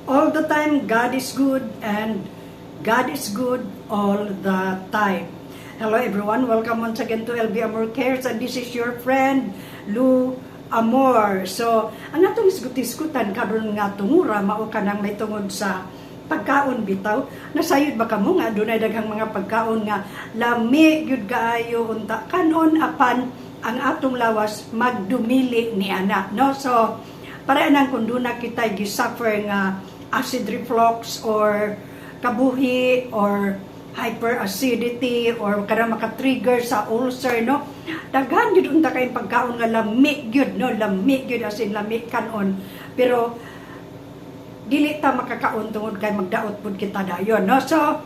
All the time, God is good and God is good all the time. Hello everyone, welcome once again to LB Amor Cares and this is your friend Lou Amor. So, ang atong isgut-isgutan karon nga tungura mao kanang may tungod sa pagkaon bitaw. Nasayod ba kamo nga dunay daghang mga pagkaon nga lami gyud kaayo unta kanon apan ang atong lawas magdumili ni ana, no? So, para nang kung duna kita gisuffer nga acid reflux or kabuhi or hyperacidity or kana maka-trigger sa ulcer, no? Daghan gyud unta kay pagkaon nga lami gyud, no? Lami gyud, as in lami kanon, pero dili ta makakaon tungod kay magdaot pud kita dayon, no? So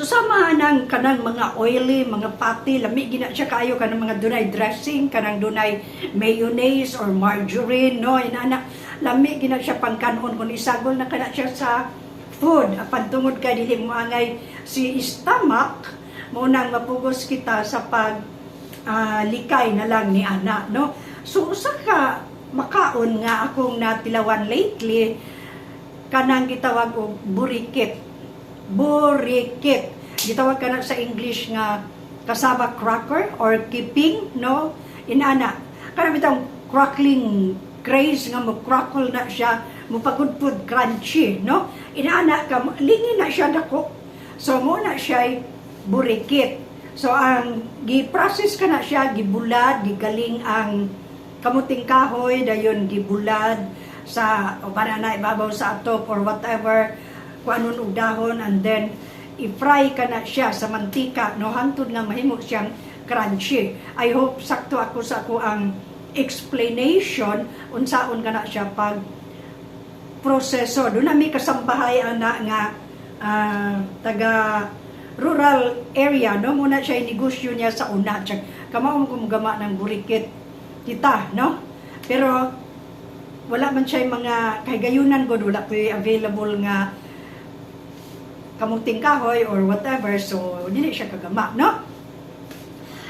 sama nang kanang mga oily, mga fatty, lami gina siya kaayo kanang mga dunay dressing, kanang dunay mayonnaise or margarine, no? Inana, lami gina siya pangkanon kung isagol na kana siya sa food. Apan tungod kay dili mo angay si stomach, mo nang mapugos kita sa pag likay na lang ni ana, no? So usa ka makaon nga akong natilawan lately, kanang gitawag og burikit. Burikit. Gitawag kana sa English nga cassava cracker or kiping, no? Inana. Kana bitang crackling craze nga mo crackle na siya, mo pagudpud crunchy, no? Inana ka lingin na siya dako. So mo na siya burikit. So ang gi-process ka na siya, gibulad, gigaling ang kamuting kahoy, dayon gibulad sa o para na ibabaw sa atop or whatever kuanon og dahon, and then i-fry ka na siya sa mantika, no, hangtod nga mahimo siyang crunchy. I hope sakto ako sa ako ang explanation unsaon ka na siya pag proseso. Doon na may kasambahay ana nga taga rural area, no? Muna siya yung negosyo niya sa una. Tsaka kamao mo gama ng burikit kita, no? Pero wala man siya yung mga kahigayunan ko, wala po yung available nga kamuting kahoy or whatever, so dili siya kagama, no?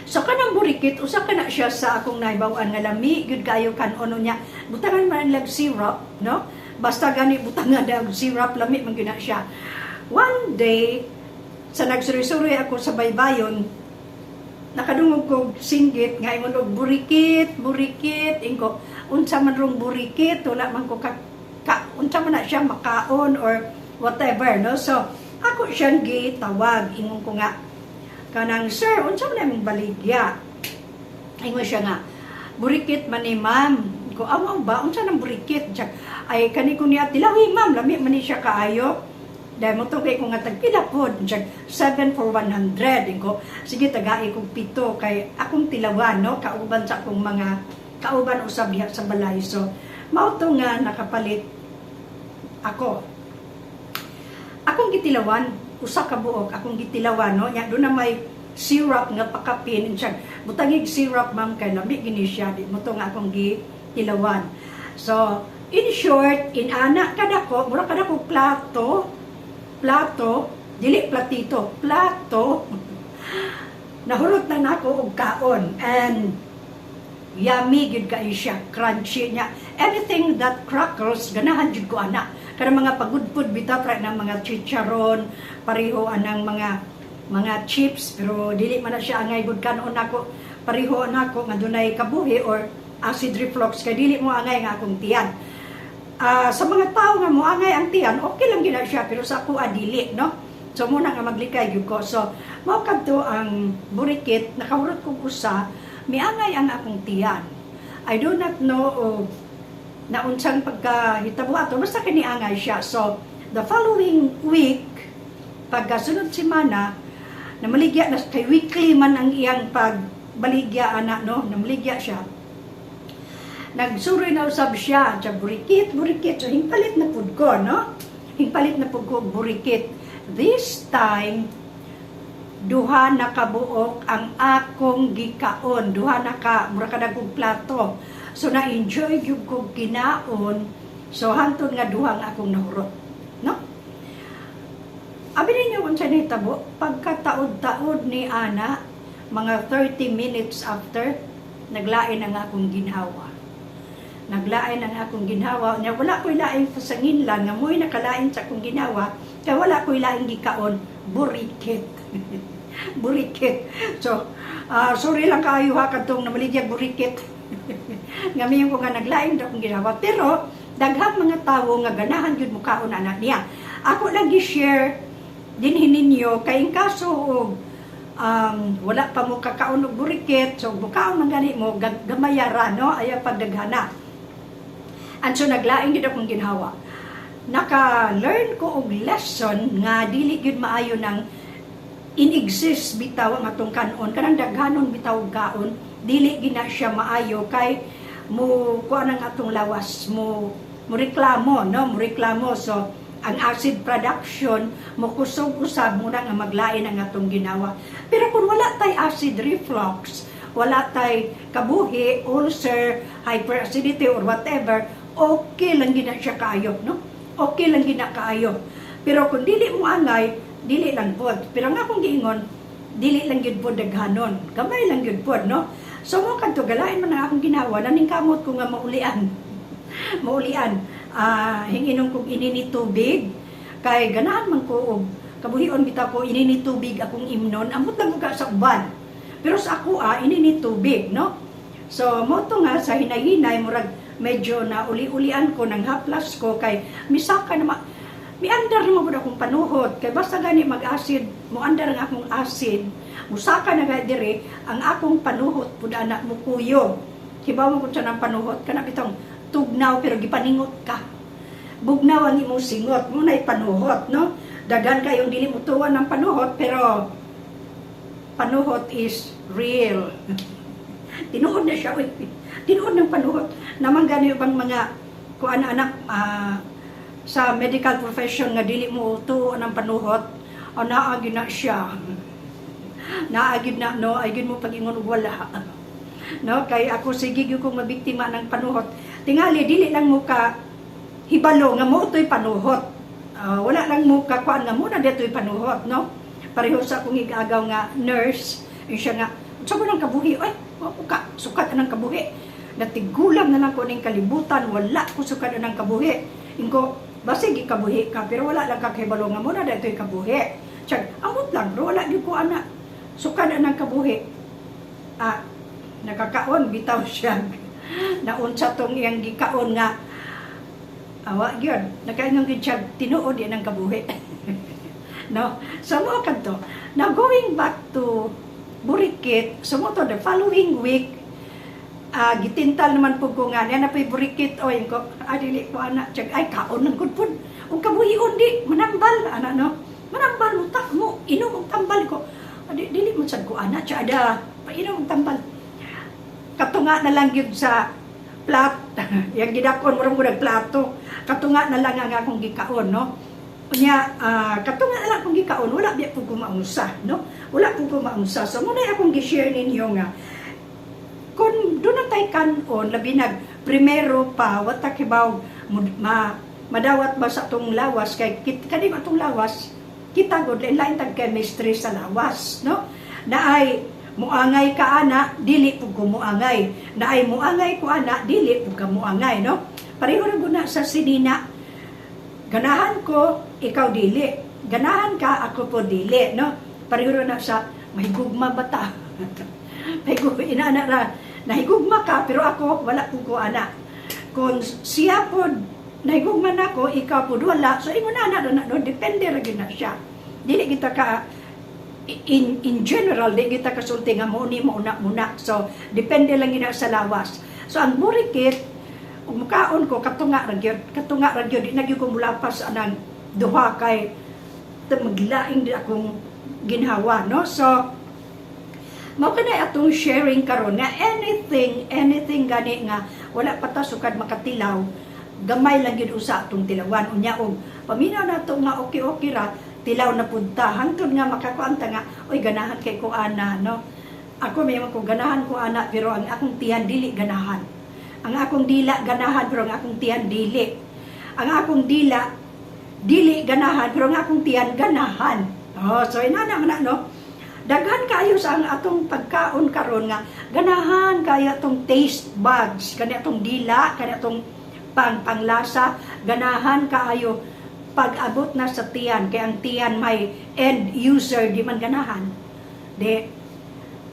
So kanang burikit, usa ka na siya sa akong naibaw-an nga lami gyud kayo kan-on niya. Butangan man lang syrup, no? Basta gani butangan og syrup, lami man gyud na siya. One day sa nagsuri-suri ako sa baybayon, nakadungog ko singgit nga ingon og "Burikit, burikit." Ingko, unsa man rong burikit? Wala man ko ka unsa man na siya makaon or whatever, no? So ako siyang gitawag, ingon ko nga kanang, "Sir, unsa man imong baligya?" Ingon siya nga, "Burikit man ni, ma'am." Ko, "Aw ba, unsa nang burikit?" Siya, ay kani ko niya tilawi, ma'am, lami man ni siya kaayo. Dahil mo kay ko nga tagpila pod siya, 7 for 100. Ingo, "Sige, tagai kog 7 kay akong tilawan, no, kauban sa akong mga kauban usab diha sa balay." So mao to nga nakapalit ako. Akong gitilawan, usa ka buok akong gitilawan, no? Nya doon na may syrup nga pakapin siya. "Butangig syrup, ma'am, kay lami gini siya." Di mo to nga akong gitilawan. So, in short, inana kadako, mura kadako plato, plato, dili platito, plato. Nahurot na nako og kaon and yummy gyud kaayo siya, crunchy niya. Anything that crackles, ganahan jud ko ana. Kanang mga pagudpud bitaw pra ng mga chicharon, pareho anang mga chips, pero dili man na siya angay gud kanon nako. Pareho nako nga dunay kabuhi or acid reflux kay dili mo angay nga akong tiyan. Sa mga tao nga mo angay ang tiyan, okay lang gyud na siya, pero sa ako dili, no? So muna nga maglikay gyud ko. So mao kadto ang burikit, nakahurot kog usa, miangay ang akong tiyan. I do not know og naunsang pagkahitabo ato, basta kiniangay siya. So the following week, pagkasunod semana, namaligya na kay weekly man ang iyang pagbaligya ana, no? Namaligya siya. Nagsuroy na usab siya, siya, "Burikit, burikit." So hingpalit na pud ko, no? Hingpalit na pud ko og burikit. This time, duha na kabuok ang akong gikaon, duha na ka, mura ka og plato. So na-enjoy gyud ko kinaon. So hantod nga duha ang akong nahurot, no? Abi ninyo unsa nahitabo pagkataod-taod ni ana, mga 30 minutes after, naglain ang akong ginhawa. Naglain ang akong ginhawa. Nya wala ko'y laing pasanginlan nga mo'y nakalain sa akong ginawa kay wala ko'y laing gikaon, burikit. Burikit. So, sorry lang kaayo ha kadtong namaligya burikit. Nga miingon ko nga naglain daw akong ginawa. Pero daghang mga tawo nga ganahan gyud mukaon ana niya. Ako lang gi-share dinhi ninyo kay in kaso og wala pa mo kakaon og burikit, so mukaon man gani mo, gamaya ra, no, ayaw pagdaghana. And so naglain gyud akong ginhawa. Naka-learn ko og lesson nga dili gyud maayo nang in excess bitaw ang atong kanon, kanang daghanon bitaw og kaon, dili gina siya maayo kay mo kuan ang atong lawas, mo mo reklamo, no, mo reklamo. So ang acid production mo kusog usab mo na nga maglain ang atong ginawa. Pero kung wala tay acid reflux, wala tay kabuhi, ulcer, hyperacidity or whatever, okay lang gina siya kaayo, no, okay lang gina kaayo. Pero kung dili mo angay, dili lang pod. Pero nga akong giingon, dili lang gyud pod daghanon, gamay lang gyud pod, no. So mo kadto galain man ang akong ginawa, naningkamot ko nga maulian, maulian. Hinginom kog inini tubig kay ganahan man ko og kabuhion bitaw ko, inini tubig akong imnon. Amot lang ko ka sa uban, pero sa ako inini tubig, no. So mo to nga sa hinay-hinay murag medyo na uli-ulian ko ng haplas ko kay misaka na miandar naman pud akong panuhot kay basta gani mag-acid, mo andar ang akong acid, musaka na gani dire ang akong panuhot pud ana, mukuyog. Hibaw mo kung sa panuhot, kana bitong tugnaw pero gipaningot ka, bugnaw ang imong singot mo na panuhot, no. Daghan kayong dili mo tuwa ng panuhot, pero panuhot is real. Tinuod na siya, uy. Tinuod ng panuhot naman gani. Bang mga kuan anak sa medical profession nga dili mo tuo ng panuhot, o naa gyud na siya, naa gyud na, no. Ay gyud mo pag-ingon og wala, no, kay ako sige gyud kong mabiktima ng panuhot. Tingali dili lang mo ka hibalo nga mo to'y panuhot. Wala lang mo ka kuan nga mo na dito'y panuhot, no. Pareho sa akong igagaw nga nurse, yung siya nga sa ko ng kabuhi, ay wa ko ka sukat ng kabuhi, natigulang na lang ko ning kalibutan, wala ko sukat ng kabuhi. Inko basig ikabuhi ka pero wala lang ka kahibalo nga mo na dito'y kabuhi. Tsag, amot lang pero wala gyud ko ana sukad ng kabuhi. Nakakaon bitaw siya, naunsa tong iyang gikaon nga awa gyud nakaingon gyud siya, tinuod yan ang kabuhi, no. So mo kadto. Now, going back to burikit, so mo to the following week, gitintal naman po ko nga niya na po'y burikit oy ko, dili ko ana. Tsag, ay kaon ng gud pud ug kabuhion di manambal ana, no, manambal mo ta mo inom og tambal ko. Dili mo sad ko ana. Tsag, ada painom og tambal, katunga na lang gyud sa plat yang gidakon mo rong plato, katunga na lang ang akong gikaon, no. Unya katunga na lang akong gikaon, wala biya po ko maunsa, no, wala po ko maunsa. So muna akong gi-share ninyo nga kung doon na tay kanon, labi nag primero pa, wata kibaw ma, madawat ba sa atong lawas kay kani atong lawas kita gud lain tag chemistry sa lawas, no. Na ay muangay ka ana, dili pud ko muangay. Na ay muangay ko ana, dili pud ka muangay, no. Pareho ra gud na sa sinina. Ganahan ko, ikaw dili. Ganahan ka, ako po dili, no. Pareho ra na sa mahigugma ba ta, mahigugma inana ra, nahigugma ka pero ako wala pud ko ana. Kung siya pod nahigugma nako, ikaw pod wala, so ingon ana na, no, depende ra gyud na siya. Dili kita ka in general, di kita kasulti nga mo ni mo una muna. So depende lang gina sa lawas. So ang burikit, ug mukaon ko, katunga ra gyud, katunga ra gyud. Di na gyud ko mulapas anang duha kay maglaing di akong ginhawa, no. So mao kanay atong sharing karon nga anything, anything gani nga wala pa ta sukad makatilaw, gamay lang gyud usa atong tilawan. Unya og paminaw nato nga okay okay ra, tilaw na pud ta hangtod nga makakuan ta nga, "Oy, ganahan kay ko ana," no. Ako may ko ganahan ko ana, pero ang akong tiyan dili ganahan. Ang akong dila ganahan, pero ang akong tiyan dili. Ang akong dila dili ganahan, pero ang akong tiyan ganahan. Oh, so inana man na, no. Daghan kaayo sa ang atong pagkaon karon nga ganahan kaayo atong taste buds, kani atong dila, kani atong panglasa, ganahan kaayo pag-abot na sa tiyan, kay ang tiyan may end user, di man ganahan. Di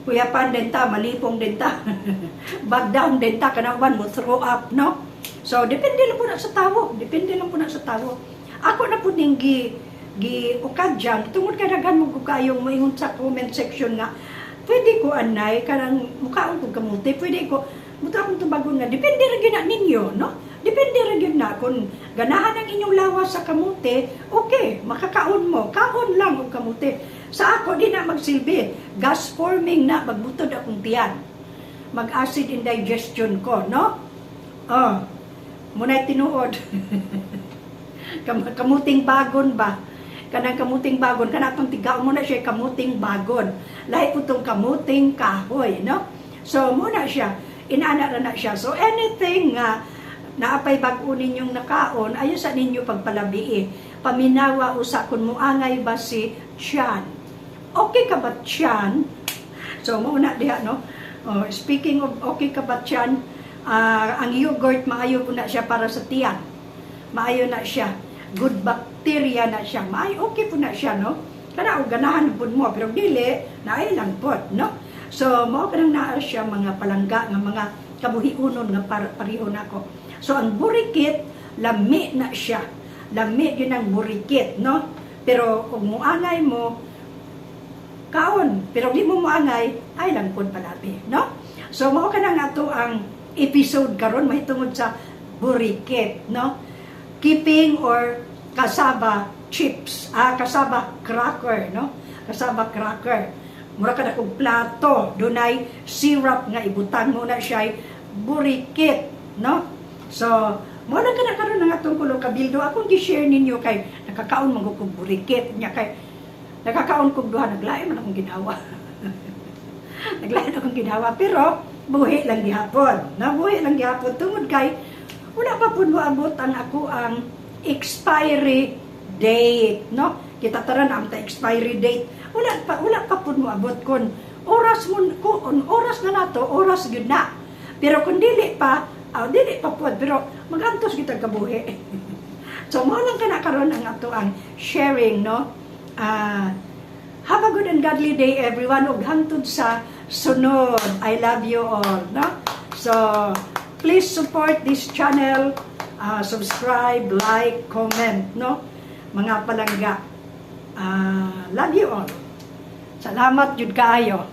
kuyapan din ta, malipong din ta, bag down din ta, kanang mo throw up, no? So depende lang po na sa tawo, depende lang po na sa tawo. Ako na po ning gi ukadyang tungod kay daghan mo ko kayong moingon sa comment section nga pwede ko anay kanang mukaon kog kamote, pwede ko muta akong tubagon nga depende ra gyud na ninyo, no? Depende ra gyud na kung ganahan ang inyong lawas sa kamote, okay, makakaon mo, kaon lang og kamote. Sa ako, di na magsilbi, gas forming na, magbutod akong tiyan, mag acid indigestion ko, no? Oh, muna'y tinuod. Kamuting bagon ba, kanang kamuting bagon, kana atong tigaon mo na siya, kamuting bagon, lahi po tong kamuting kahoy, no? So muna siya, inana ra na siya. So anything nga naapay bag-o ninyong nakaon, ayo sa ninyo pagpalabii. Paminawa usa kun muangay ba si tiyan. Okay ka ba, tiyan? So muna diha, no? Oh, speaking of okay ka ba, tiyan, ang yogurt, maayo po na siya para sa tiyan. Maayo na siya, good bacteria na siya, maayo, okay po na siya, no? Kana og ganahan pud mo, pero dili naay lang pod, no? So mao kanang naa siya, mga palangga, nga mga kabuhiunon nga pareho nako. So ang burikit, lami na siya, lami gyud ang burikit, no? Pero kung muangay mo, kaon, pero di mo muangay, ay lang pod palabi, no? So mao kanang ato ang episode karon mahitungod sa burikit, no? Keeping or cassava chips, cassava cracker, no? Cassava cracker. Mura ka na kog plato, dunay syrup nga ibutang mo na siya burikit, no? So, mo na ka na karon ang atong kulo kabildo. Akong gi-share ninyo kay nakakaon man kog burikit nya, kay nakakaon kog duha, naglain man akong ginawa. Naglain akong ginawa, pero buhi lang gihapon. Na buhi lang gihapon tungod kay wala pa pud moabot ang ako ang expiry date, no? Kita taran ang ta expiry date. Wala pa pud moabot. Kon oras mo kun oras na nato, oras gyud na. Pero kung dili pa, dili pa pud, pero magantos kita kabuhi. So mao lang kana karon ang ato ang sharing, no? Have a good and godly day, everyone, ug hangtod sa sunod. I love you all, no? So please support this channel, subscribe, like, comment, no? Mga palangga. Love you all. Salamat jud kaayo.